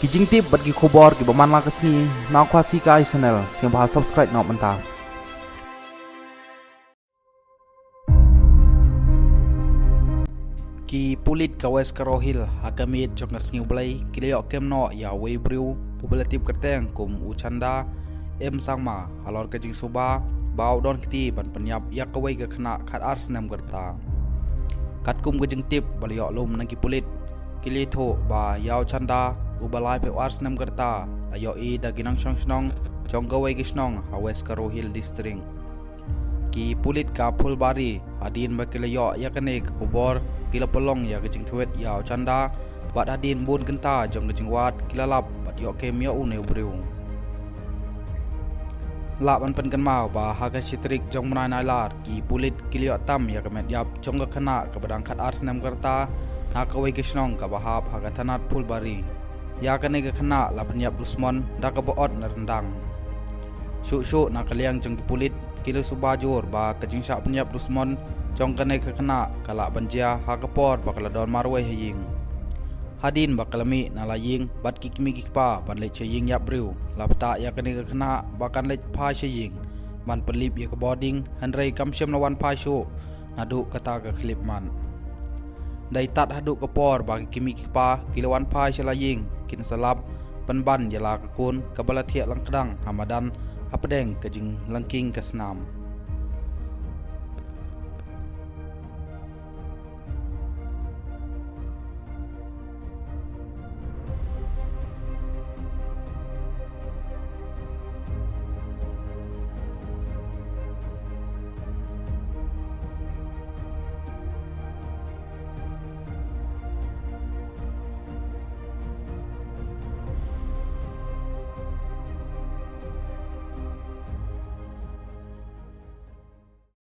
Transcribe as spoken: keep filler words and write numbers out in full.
Ki jingtip bad ki khubor kiba man la ka sngi na Khasi Kai Channel, sngewbha subscribe noh mynta. Ki pulit ka West Garo Hills ha ka miet jong ka sngi U Blei ki la ïoh kem noh ïa uwei u briew uba la tip kyrteng kum u Chanda M Sangma halor ka jingsuba ba u don kti ban pynïap ïa kawei ka khynnah khatar snem ka rta. Katkum ka jingtip ba la ïoh lum na ki pulit, ki la ïathuh ba ïa u Chanda uba laiphew ar snem ka rta la ïohi da ki nongshong shnong jong kawei ka shnong ha West Garo Hills District. Ki pulit ka Phulbari, hadien ba ki la ïoh ïa kane ka khubor, ki la pynlong ïa ka jingtweet ïa u Chanda, bad hadien bun kynta jong ka jingwad ki la lap bad ïoh kem ïa une u briew. Lah ban pynkynmaw ba ha ka shi tarik jong u bnai Nailar, ki pulit ki la ïoh tam ïa ka met ïap jong ka khynnah kaba dang khatar snem ka rta na kawei ka shnong kaba hap ha ka thanat Phulbari. Ïa kane ka khynnah la pynïap dusmon da kaba ot na ryndang. Shuh shuh na ka liang jong ki pulit, ki la suba jur ba ka jingshah pynïap dusmon jong kane ka khynnah ka lah ban jia ha ka por ba ka la don marwei ha ïing. Hadien ba ka la mih na la ïing bad ki kmie ki kpa ban leit sha ïing ïap briew, la btah ïa kane ka khynnah ba kan leit phai sha ïing ban pynlip ïa ka bording, hynrei kam shym la wan phai shuh naduh kata ka khyllipmat. Dei tad haduh ka por ba ki kmie ki kpa ki la wan phai sha la ïing, kin sa lap pynban ïa la ka khun kaba la thiah lyngkdang ha madan hapdeng ka jinglyngking ka snam.